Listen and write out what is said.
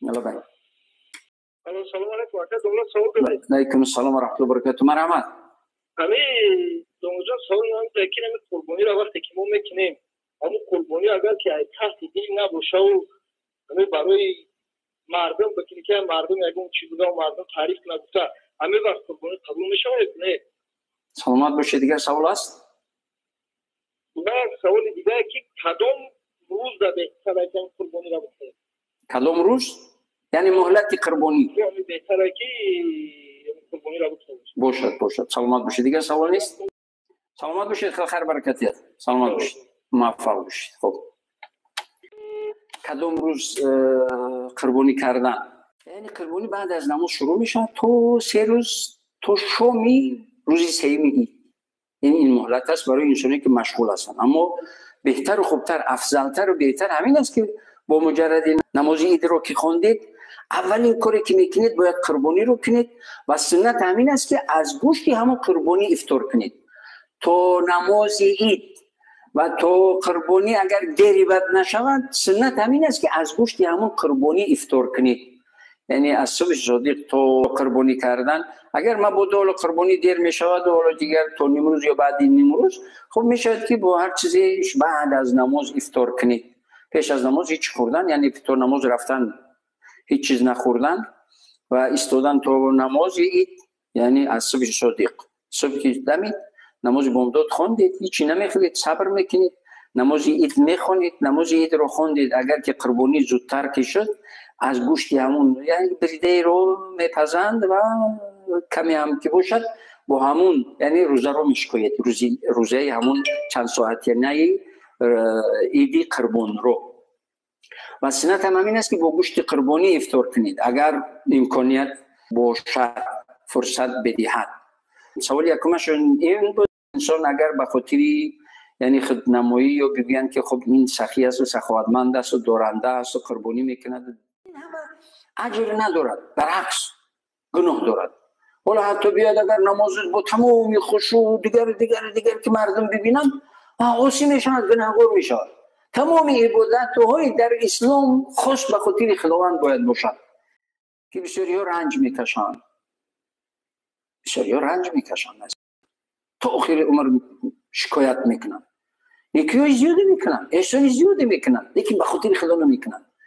Лаббай. Алло, салом алейкум, ака Домла, савол доред. Алейкум ассалом ва раҳматуллоҳи ва баракатуҳ. Марҳамат. Ҳами Домлаҷон, савол ман ки ҳами қурбониро вақте ки мо мекунем, ҳамун қурбонӣ агар ки ай таҳти дил набошаву ҳами барои мардум бикунӣ, ки мардум ягон чиз буда, мардум таъриф кунад гуфта, ҳамин вақт қурбонӣ қабул мешавад ё не? Саломат бошед. Дигар савол аст? Ва саволи дигар, ки кадом рӯза беҳтар ки қурбониро бикунем? Кадом рӯз, яъне муҳлати қурбонӣ? Беҳтаре ки қурбониро бикунем. Бошад, бошад, саломат бошед. Дигар савол нест? Саломат бошед, хайр баракатият, саломат бошед, муваффақ бошед. Хуб, кадом рӯз қурбонӣ кардан? Яъне қурбонӣ баъд аз намоз шурӯъ мешавад то 3 рӯз, то шоми рӯзи сеюми ид. Яъне ин муҳлат аст барои инсоне ки машғул ҳастанд. Аммо беҳтару хубтар, афзалтару беҳтар ҳамин аст, ки бо муҷарради намози идро ки хондед, аввалин коре ки мекунед, бояд қурбониро кунед. Ва суннат ҳамин аст, ки аз гӯшти ҳамон қурбонӣ ифтор кунед то намози ид ва то қурбонӣ агар дери бад нашавад. Суннат ҳамин аст, ки аз гӯшти ҳамон қурбонӣ ифтор кунед, яъне аз субҳи содиқ то қурбонӣ кардан. Агар мабодо ҳоло қурбонӣ дер мешавад, ҳоло дигар то нимрӯз ё баъди нимрӯз, хуб мешавад, ки бо ҳар чизе баъд аз намоз ифтор кунед. Пеш аз намоз ҳеҷ хӯрдан, яъне то намоз рафтан ҳеҷ чиз нахӯрдан ва истодан то намози ид, яъне аз субҳи содиқ, субҳ ки дамид, намози бомдод хондед, ҳичи намехӯред, сабр мекунед, намози ид мехонед. Намози идро хондед, агар ки қурбонӣ зудтар ки шуд, аз гӯшти ҳамун, яъне биридеро мепазанд ва каме ҳам ки бошад, бо ҳамун, яъне рӯзаро мешикоед, рӯзаи ҳамун чанд соатинаи иди қурбонро. Ва суннат ҳам ҳамин аст, ки бо гӯшти қурбонӣ ифтор кунед, агар имконият бошад, фурсат бидиҳад. Саволи якумаш ин буд: инсон агар ба хотири, яъне худнамоӣ ё бигӯянд, ки хуб, ин сахӣ асту саховатманд асту доранда асту қурбонӣ мекунад, аҷр надорад, баръакс гуноҳ дорад. Ҳоло ҳатто биёяд, агар намоз бо тамоми хушӯъ, дигар, дигар, дигар, ки мардум бибинанд, осӣ мешавад, гунаҳгор мешавад. Тамоми ибодатҳои дар ислом хос ба хотири Худованд бояд бошад, ки бисёриҳо ранҷ мекашанд, бисёриҳо ранҷ мекашанд, то охири умр шикоят мекунанд. Некиҳои зиёде мекунанд, эҳсони зиёде мекунанд, лекин ба хотири Худо намекунанд.